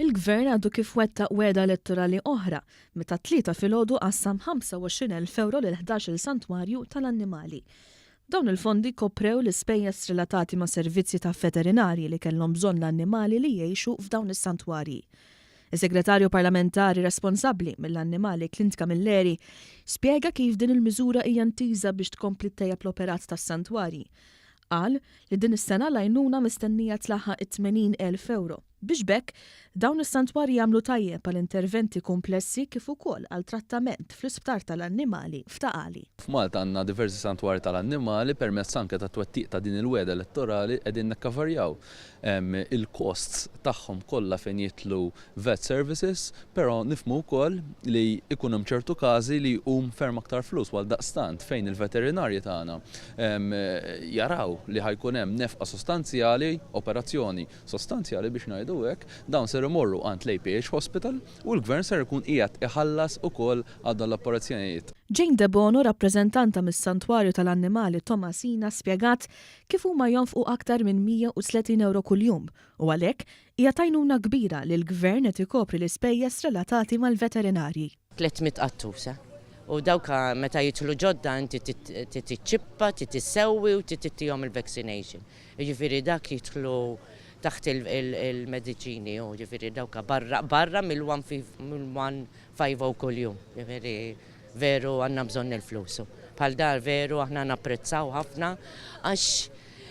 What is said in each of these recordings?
Il-Gvern għadu kif wettaq wegħda elettorali oħra meta t-Tlieta filgħodu qassam 25,000 ewro lil 11-il santwarju tal-annimali. Dawn il-fondi koprew l-ispejjeż relatati ma' servizzi ta' veterinarji li kellhom bżonn l-annimali li jgħixu f'dawn is-santwarji. Is-Segretarju Parlamentari responsabbli mill-annimali Clint Camilleri spjega kif din il-miżura hija ntiża biex tkompli ttejjeb l-operat tas-santwarji. Qal li din is-sena l-għajnuna mistennija tlaħħaq it-80,000 ewro. Biex b'hekk, dawn is-santwarji jagħmlu tajjeb għal interventi kumplessi kif ukoll għal trattament fl-isptar tal-annimali f'Ta' Qali. F'Malta għandna diversi santwarji tal-annimali, permezz anke tat-twettiq ta' din il-wegħda elettorali qegħdin nikkavarjaw il-costs tagħhom kollha fejn jidħlu vet services, però nifhmu wkoll li jkun hemm ċertu każi li jqum ferm aktar flus u għaldaqstant fejn il-veterinarji tagħna jaraw li ħa jkun hemm nefqa sostanzjali, operazzjoni sostanzjali biex ngħidu hekk, dawn ser imorru għand l-APH Hospital u l-Gvern ser ikun qiegħed iħallas ukoll għal dawn l-operazzjonijiet. Jane Debono, rappreżentanta mis-Santwarju tal-Annimali Tomasina spjegat kif huma jonfqu aktar minn 130 ewro kuljum u għalhekk hija t'għajnuna kbira li l-Gvern qed ikopri l-ispejjeż relatati mal-veterinarji. 300 qattus, eh. U dawk meta jidħlu ġodda inti trid tiċċippa, trid issewwi u trid ittihom il-vaccination. Jiġifieri dak jidħlu taħt il-mediċini u jiġifieri dawk barra barra mill-150 kuljum. Jiġifieri veru għandna bżonn il-flus. Bħal dar veru aħna napprezzaw ħafna għax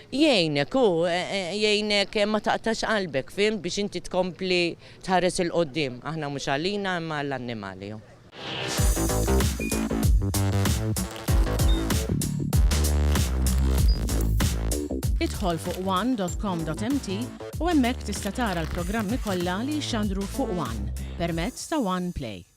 jgħinek hu jgħinek ma taqtax qalbek fhimt biex inti tkompli tħares 'il quddiem. Aħna mhux għalina imma għall-annimali. Idħol fuq one.com.mt u hemmhekk tista' tara l-programmi kollha li jixxandru fuq One permezz ta' One Play.